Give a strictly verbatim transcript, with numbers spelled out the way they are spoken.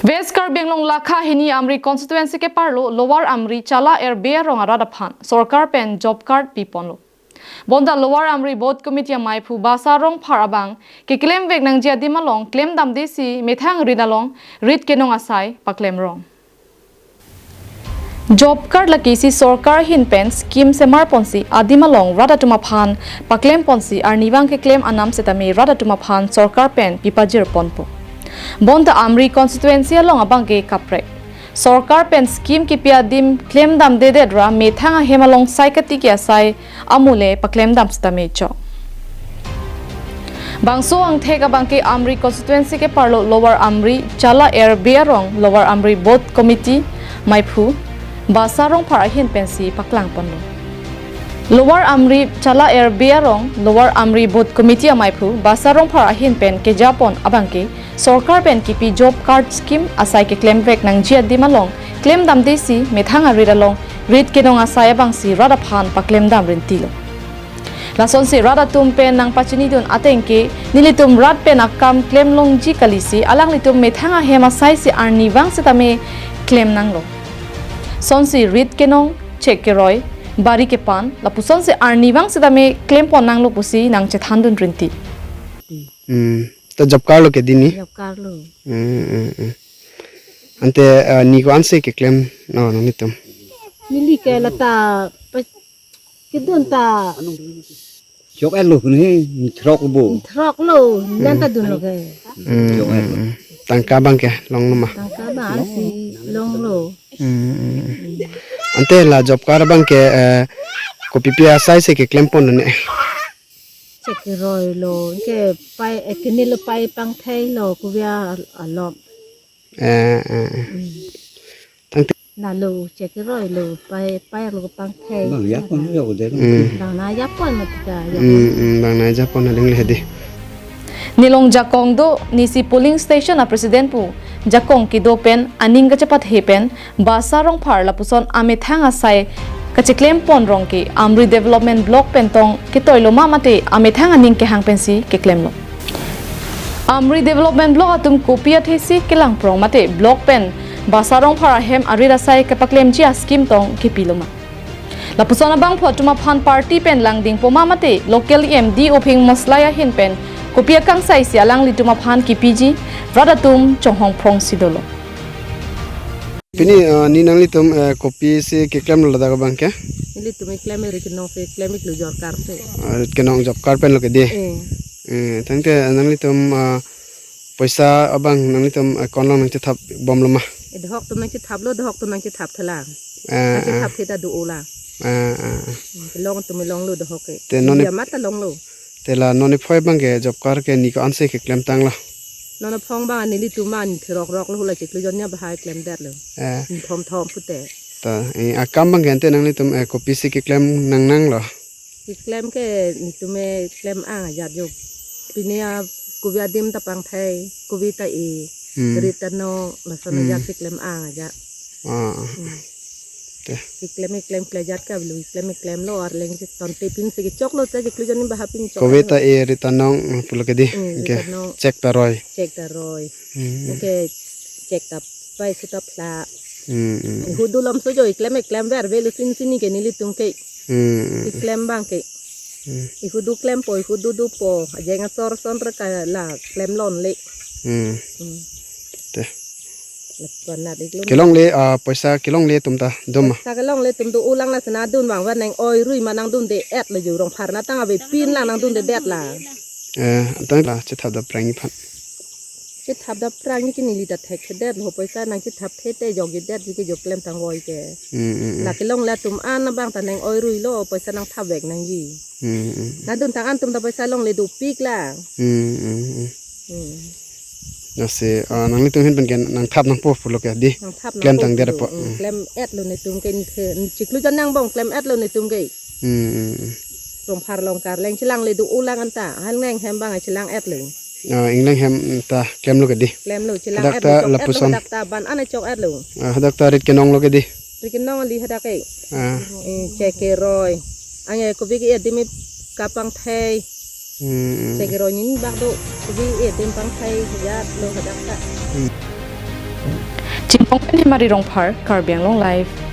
West Karbi Anglong lakha hini Amri constituency keparlo Lower Amri Chala Erbe arong arat aphan sorkar pen job card piponlo. Bonta Lower Amri Booth Committee amaiphu Basa Rongphar abang keklemvek nangji adim along klemdamde si methang arit along rit kenong asai paklemrong. Job card lake isi sorkar ahin pen scheme semarponsi adim along rat atum aphan paklemponsi arnivang keklem anam setame rat atum aphan sorkar pen pipajirponpo. Bonta Amri constituency along abangke kaprek. Sorkar pen scheme kipi adim klemdamdedet ra methang ahem along sai katiki asai amule paklemdam setame chok. Bangso angthek abangke Amri constituency keparlo Lower Amri Chala Erbe arong Lower Amri Booth Committee amaiphu Basa Rongphar ahin pensi paklangponlo. Lower Amri Chala Erbe arong Lower Amri Booth Committee amaiphu Basa Rongphar ahin pen kejapon abangke sorkar pen kipi job card scheme asai keklemvek nangji adim along klemdamde si methang arit along rit kenong asai abangsi rat aphan paklemdam rintilo. Lasonsi rat atum pen nangpachinidun atengke nelitum rat pen akam klemlongji kalisi alanglitum methang ahem asai si arnivang setame klem nanglo. Sonsi rit kenong, chek keroi, bari kepan, lapusonsi arnivang setame klempon nanglo pusi nangchethandun rinti. Hmm. Ta job card lo ke dini? Job card lo. Hmm, hmm, hmm. Ante, eh, ni ko-ansi keklem, no, nanglitum? Neli ke lata pa-, kedun ta. Chok-et lo kuni, throk bo. Throk lo, nanta dunlo ke. Hmm, hmm, hmm. Tangka abangke longlo ma? Tangka abangsi longlo. Hmm, hmm, hmm. Ante la job card abangke, eh, kopipi asai si keklemponlo ne? Chek keroi lo, ke pai, eh, kini lo pai pangthei lo, kuvia alom. Eh, eh, eh. Hmm. Tangte- Nalo chek keroi lo, pai, pai lo pangthei. Bang yapon lo de. Hmm. Bang na yapon matika, yapon. Hmm, hmm, bang na yapon aling lehedi. Nelong jakong do, nisi polling station a president pu jakong kedo pen aning kachepathe pen Basa Rongphar lapuson amethang asai kacheklemponrong ke Amri Development Block pen tong ketoilo ma mate amethang aning kehang pensi keklemlo. Amri Development Block atum kopi athesi kelangprong mate block pen Basa Rongphar ahem arit asai kepaklemji a scheme tong kepilo ma. Lapuson abangphu atum aphan party pen langdingpo ma mate local E M D Uphing Moslai ahin pen kopi akangsai si alanglitum aphan kipiji rat atum chonghongprongsi dolo. Pini, eh, ni nanglitum, eh, kopisi keklemlo ladak abangke? Nelitum keklem ri kenong si klem iklo job card si. Ah, rit kenong job card pen lo ke di? Eh. Eh, tangte nanglitum, ah, poisa abang nanglitum, eh, account along nangchethap bomlo ma? Eh, dohok atum nangchethaplo, dohok atum nangchethap thelang. Eh, nangchethap eh. Theta do-olang. Eh, eh, eh. Hmm, kelong atum longlo dohok ke. Te non India mat ta longlo. Te la non iphoi abangke job card ke ni ko-ansi keklemtanglo? Non iphong abang nelitum an throk rok lo, hula chiklo jon nia bahai klemdetlo. Eh. Ni thom thom pute. Ta, eh, akam abangke ante nanglitum, eh, kopisi keklem nangnanglo? Keklem ke nelitum keklem ang ajat jo. Pini a kopi adim ta pangthei, kopi ta e, hmm, rit ta nong, lason, hmm, ajat keklem ang ajat. Ah. Hmm. Te. Keklem keklem klejat ka belu, keklem klemlo arleng si tonte pinsi kechoklo te chiklo jon nia bahai pin chok. Kopi ta e, rit ta nong, hmm, pulo ke di. Hmm, ke rit ta nong. Chek ta roi. Chek ta roi. Hmm. Ke chek ta pai su ta phla. Hmm, hmm. Ihudu lom so jo keklem keklem ver velo sin sini ke nelitum ke. Hmm, hmm. Keklem abangke. Hmm. Ihudu klempo, ihudu dopo, ajeng asor ason reka la klemlonle. Hmm. Hmm. Te. Lapuson na diklo. Kelongle, ah, poisa kelongle atum ta doma? Poisa kelongle atum do-olang, la sena dun abang van neng-oi rui ma nangdunde-etlo jo, Rongphar na tang ave pin lang nangdundedet la. Eh, tang la chethap dapprang iphan. Chethap dapprang ke neli ta thekthedetlo, poisa nangchethap thete jokjedet ji ke jo klemtang voi ke. Hmm, hmm, hmm. La kelongle atum an abang ta neng-oi ruilo, poisa nangthapvek nangji. Hmm, hmm. Nangduntang an atum ta poisa longle dopik lang. Hmm, hmm, hmm. Hmm. Lasi, ah, nanglitum ahin pen ke nangthap nangpo pulo ke di? Nangthap nangpo. Klemtangdet pulo. Po. Hmm, hmm. Klem-etlo netum ke, nithe, chiklo jon angbong klem-etlo netum ke. Hmm, hmm, hmm. Rongphar along ke arleng chelangle do-olang anta. Hal neng hem abang chelang-etlo. Ah, ingleng hem ta klemlo ke di? Klemlo, chelang-etlo, hadak ta chok-etlo, lapuson. Hadak ta ban an chok-etlo. Ah, hadak ta rit kenonglo ke di? Rit kenong kali hadak ke. Ah. Eh, chek keroi. Ange kopi ke adim kapangthei. Hmm. Chek keroi nini bak do. Kopi adim pangthei ajatlo hadak ta. Hmm. Chinthong pen Hemari Rongphar, Karbi Anglong Live.